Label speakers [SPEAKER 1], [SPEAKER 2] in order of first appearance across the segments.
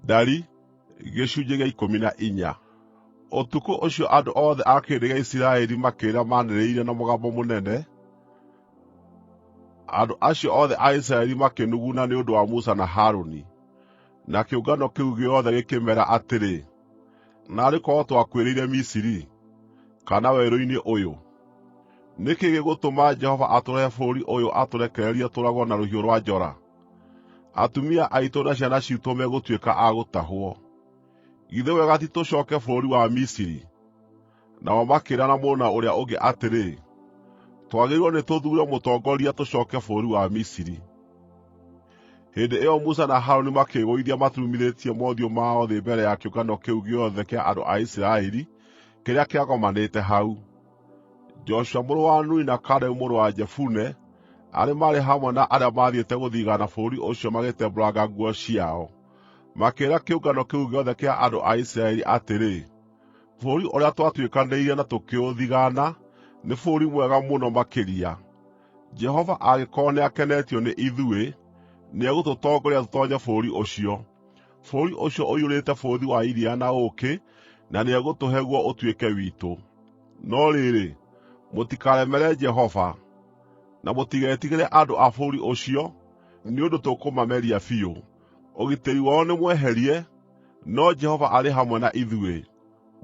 [SPEAKER 1] Ndari gĩcunjĩ gĩa 14. Ũtukũ ũcio andũ othe a kĩrĩndĩ gĩa Isiraeli makĩrĩra maanĩrĩire na mũgambo mũnene. Andũ acio othe a Isiraeli makĩnuguna nĩ ũndũ wa Musa na Harũni, na kĩũngano kĩu gĩothe gĩkĩmeera atĩrĩ, “Naarĩ korwo twakuĩrĩire Misiri, kana werũ-inĩ ũyũ! Nĩ kĩĩ gĩgũtũma Jehova atũrehe bũrũri ũyũ atũrekererie tũũragwo na rũhiũ rwa njora? Atumia aitũ na ciana ciitũ megũtuĩka a gũtahwo. Githĩ wega ti tũcooke bũrũri wa Misiri?” Nao makĩĩrana mũndũ na ũrĩa ũngĩ atĩrĩ, “Twagĩrĩirwo nĩ tũthuure mũtongoria tũcooke bũrũri wa Misiri.” Hĩndĩ ĩyo Musa na Harũni makĩĩgũithia maturumithĩtie mothiũ mao thĩ mbere ya kĩũngano kĩu gĩothe kĩa andũ a Isiraeli kĩrĩa kĩagomanĩte hau. Joshua mũrũ wa Nuni na Kalebu mũrũ wa Jefune, arĩa maarĩ hamwe na arĩa maathiĩte gũthigaana bũrũri ũcio magĩtembũranga nguo ciao, makĩĩra kĩũngano kĩu gĩothe kĩa andũ a Isiraeli atĩrĩ, “Bũrũri ũrĩa twatuĩkanĩirie na tũkĩũthigaana nĩ bũrũri mwega mũno makĩria. Jehova angĩkorwo nĩakenetio nĩ ithuĩ, nĩegũtũtongoria tũtoonye bũrũri ũcio. Bũrũri ũcio ũiyũrĩte bũthi wa iria na ũũkĩ, na nĩegũtũhe guo ũtuĩke witũ. No rĩrĩ, mũtikaremere Jehova, na mũtigetigĩre andũ a bũrũri ũcio, nĩ ũndũ tũkũmameria biũ. Ũgitĩri wao nĩmweherie, no Jehova arĩ hamwe na ithuĩ.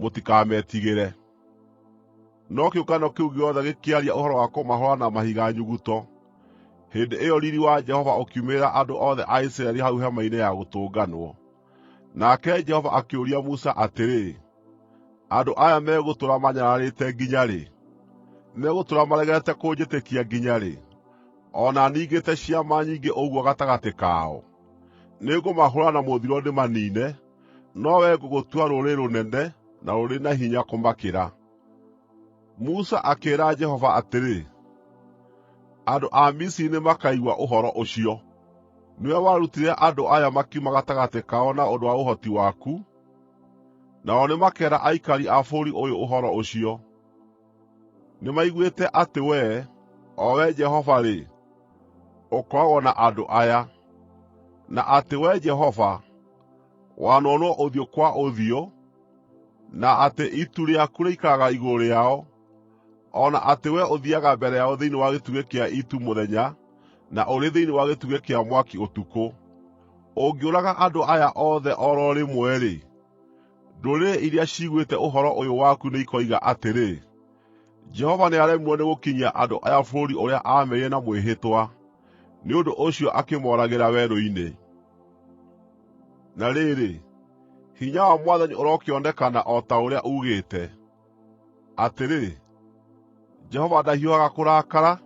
[SPEAKER 1] Mũtikametigĩre.” No kĩũngano kĩu gĩothe gĩkĩaria ũhoro wa kũmahũũra na mahiga nyuguto. Hĩndĩ ĩyo riiri wa Jehova ũkiumĩrĩra andũ othe a Isiraeli hau Hema-inĩ ya Gũtũnganwo. Nake Jehova akĩũria Musa atĩrĩ, “Andũ aya megũtũũra maanyararĩte nginya rĩ? Megũtũũra maregete kũnjĩtĩkia nginya rĩ, o na ningĩte ciama nyingĩ ũguo gatagatĩ kao? Nĩngũmahũũra na mũthiro ndĩmaniine, no wee ngũgũtua rũrĩrĩ rũnene na rũrĩ na hinya kũmakĩra.” Musa akĩĩra Jehova atĩrĩ, “Andũ a Misiri nĩmakaigua ũhoro ũcio! Nĩwe warutire andũ aya makiuma gatagatĩ kao na ũndũ wa ũhoti waku, nao nĩmakeera aikari a bũrũri ũyũ ũhoro ũcio. Nĩmaiguĩte atĩ Wee, o Wee Jehova-rĩ, ũkoragwo na andũ aya, na atĩ Wee Jehova, wanonwo ũthiũ kwa ũthiũ, na atĩ itu rĩaku rĩikaraga igũrũ rĩao, o na atĩ Wee ũthiiaga mbere yao thĩinĩ wa gĩtugĩ kĩa itu mũthenya na ũrĩ thĩinĩ wa gĩtugĩ kĩa mwaki ũtukũ. Ũngĩũraga andũ aya othe o ro rĩmwe-rĩ, ndũrĩrĩ iria ciiguĩte ũhoro ũyũ waku nĩikoiga atĩrĩ, ‘Jehova nĩaremirwo nĩgũkinyia andũ aya bũrũri ũrĩa aamerĩire na mwĩhĩtwa, nĩ ũndũ ũcio akĩmooragĩra werũ-inĩ.’ Na rĩrĩ, hinya wa Mwathani ũrokĩonekana o ta ũrĩa uugĩte, atĩrĩ, Jehova ndahiũhaga kũrakara,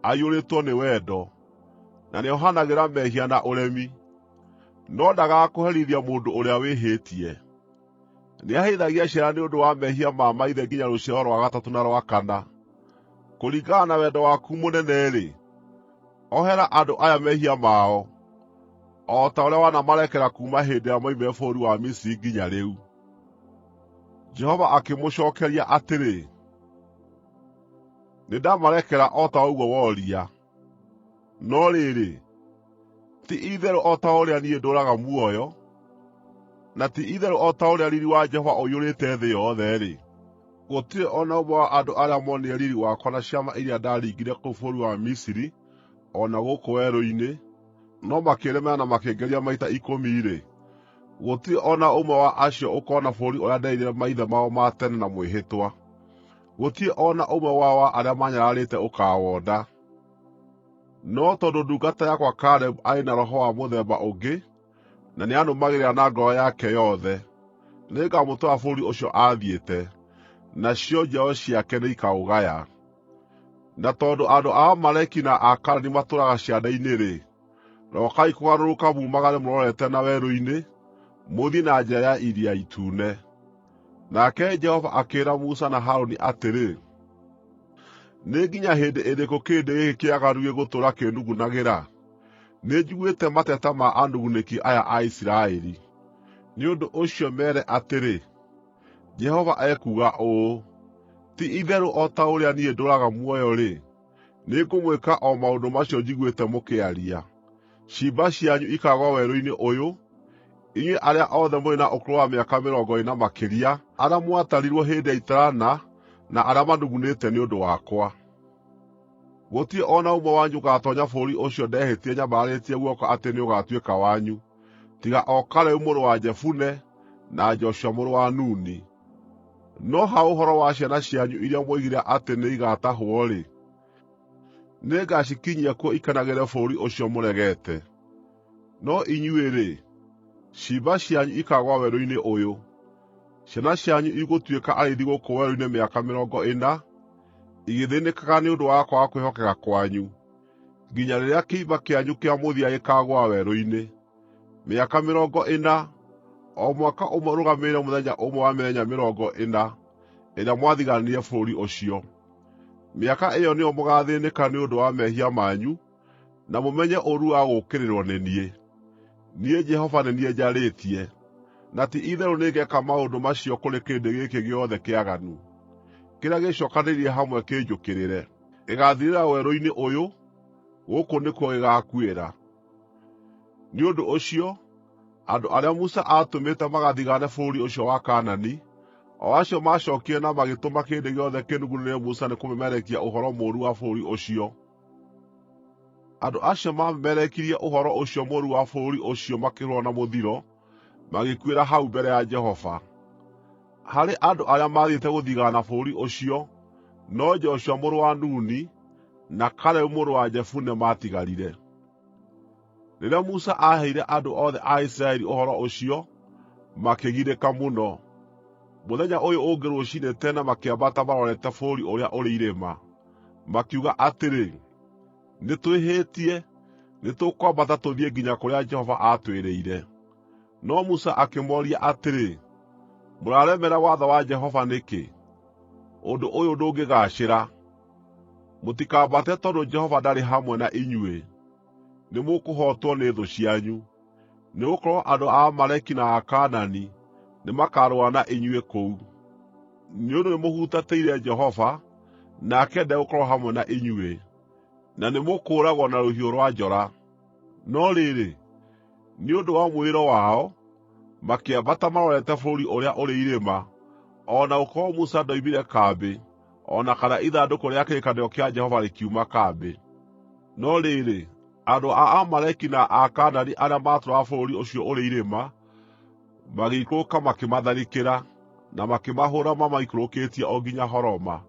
[SPEAKER 1] aiyũrĩtwo nĩ wendo, na nĩohanagĩra mehia na ũremi, no ndagaga kũherithia mũndũ ũrĩa wĩhĩtie. Nĩaherithagia ciana nĩ ũndũ wa mehia ma maithe nginya rũciaro rwa gatatũ na rwa kana. Kũringana na wendo waku mũnene-rĩ, ohera andũ aya mehia mao, o ta ũrĩa wanamarekera kuuma hĩndĩ ĩrĩa moimire bũrũri wa Misiri nginya rĩu.” Jehova akĩmũcookeria atĩrĩ, “Nĩndamarekera o ta ũguo woria. No rĩrĩ, ti-itherũ o ta ũrĩa niĩ ndũũraga muoyo, na ti-itherũ o ta ũrĩa riiri wa Jehova ũiyũrĩte thĩ yothe-rĩ, gũtirĩ o na ũmwe wa andũ arĩa moonire riiri wakwa na ciama iria ndaaringire kũu bũrũri wa Misiri o na gũkũ werũ-inĩ, no makĩĩremera na makĩngeria maita ikũmi-rĩ, gũtirĩ o na ũmwe wa acio ũkoona bũrũri ũrĩa nderĩire maithe mao ma tene na mwĩhĩtwa. Gũtirĩ o na ũmwe wao wa arĩa maanyararĩte ũkaawona. No tondũ ndungata yakwa Kalebu arĩ na roho wa mũthemba ũngĩ na nĩanũmagĩrĩra na ngoro yake yothe, nĩngamũtwara bũrũri ũcio aathiĩte, nacio njiaro ciake nĩikaũgaya. Na tondũ andũ a Amaleki na a Kaanani matũũraga cianda-inĩ-rĩ, rokai kũgarũrũka mumagare mũrorete na werũ-inĩ, mũthiĩ na njĩra ya Iria Itune.” Nake Jehova akĩĩra Musa na Harũni atĩrĩ, “Nĩ nginya hĩndĩ ĩrĩkũ kĩrĩndĩ gĩkĩ kĩaganu gĩgũtũũra kĩĩnugunagĩra? Nĩnjiguĩte mateta ma anugunĩki aya a Isiraeli. Nĩ ũndũ ũcio meere atĩrĩ, ‘Jehova ekuuga ũũ: Ti-itherũ o ta ũrĩa niĩ ndũũraga muoyo-rĩ, nĩngũmwĩka o maũndũ macio njiguĩte mũkĩaria. Ciimba cianyu ikaagũa werũ-inĩ ũyũ, Inyuĩ arĩa othe mũrĩ na ũkũrũ wa mĩaka 20 na makĩria, arĩa mwatarirwo hĩndĩ ya itarana na arĩa manugunĩte nĩ ũndũ wakwa. Gũtirĩ o na ũmwe wanyu ũgaatoonya bũrũri ũcio ndehĩtire nyambararĩtie guoko atĩ nĩũgatuĩka wanyu, tiga o Kalebu mũrũ wa Jefune na Joshua mũrũ wa Nuni. No ha ũhoro wa ciana cianyu iria mwoigire atĩ nĩigatahwo-rĩ, nĩngacikinyia kuo ikenagĩre bũrũri ũcio mũregete. No inyuĩ-rĩ, ciimba cianyu ikaagũa werũ-inĩ ũyũ. Ciana cianyu igũtuĩka arĩithi gũkũ werũ-inĩ mĩaka 40, igĩthĩĩnĩkaga nĩ ũndũ wa kwaga kwĩhokeka kwanyu, nginya rĩrĩa kĩimba kĩanyu kĩa mũthia gĩkaagũa werũ-inĩ. Mĩaka 40, o mwaka ũmwe ũrũgamĩrĩire mũthenya ũmwe wa mĩthenya 40 ĩrĩa mwathigaanire bũrũri ũcio. Mĩaka ĩyo nĩyo mũgaathĩĩnĩka nĩ ũndũ wa mehia manyu, na mũmenye ũũru wa gũũkĩrĩrwo nĩ niĩ. Niĩ Jehova nĩ niĩ njarĩtie, na ti-itherũ nĩngeeka maũndũ macio kũrĩ kĩrĩndĩ gĩkĩ gĩothe kĩaganu, kĩrĩa gĩĩcookanĩrĩirie hamwe kĩnjũkĩrĩre. Gĩgaathirĩra werũ-inĩ ũyũ; gũkũ nĩkuo gĩgaakuĩra.” Nĩ ũndũ ũcio, andũ arĩa Musa aatũmĩte magathigaane bũrũri ũcio wa Kaanani, o acio maacookire na magĩtũma kĩrĩndĩ gĩothe kĩnugunĩre Musa nĩkũmemerekia ũhoro mũũru wa bũrũri ũcio. Andũ acio maamemerekirie ũhoro ũcio mũũru wa bũrũri ũcio makĩhũũrwo na mũthiro, magĩkuĩra hau mbere ya Jehova. Harĩ andũ arĩa maathiĩte gũthigaana bũrũri ũcio, no Joshua mũrũ wa Nuni, na Kalebu mũrũ wa Jefune maatigarire. Rĩrĩa Musa aaheire andũ othe a Isiraeli ũhoro ũcio, makĩgirĩka mũno. Mũthenya ũyũ ũngĩ rũciinĩ tene makĩambata marorete bũrũri ũrĩa ũrĩ irĩma, makiuga atĩrĩ, “Nĩtwĩhĩtie, nĩtũkwambata tũthiĩ nginya kũrĩa Jehova aatwĩrĩire.” No Musa akĩmooria atĩrĩ, “Mũraremera watho wa Jehova nĩkĩ? Ũndũ ũyũ ndũngĩgaacĩra! Mũtikambate tondũ Jehova ndarĩ hamwe na inyuĩ. Nĩmũkũhootwo nĩ thũ cianyu, nĩgũkorwo andũ a Amaleki na Akaanani nĩmakarũa na inyuĩ kũu. Nĩ ũndũ nĩmũhutatĩire Jehova, nake ndegũkorwo hamwe na inyuĩ, na nĩmũkũũragwo na rũhiũ rwa njora.” No rĩrĩ, nĩ ũndũ wa mwĩĩro wao, makĩambata marorete bũrũri ũrĩa ũrĩ irĩma, o na gũkorwo Musa ndoimire kambĩ o na kana ithandũkũ rĩa kĩrĩkanĩro kĩa Jehova rĩkiuma kambĩ. No rĩrĩ, andũ a Amaleki na a Kaanani arĩa maatũũraga bũrũri ũcio ũrĩ irĩma magĩikũrũka makĩmatharĩkĩra, na makĩmahũũra mamaikũrũkĩtie o nginya Horoma.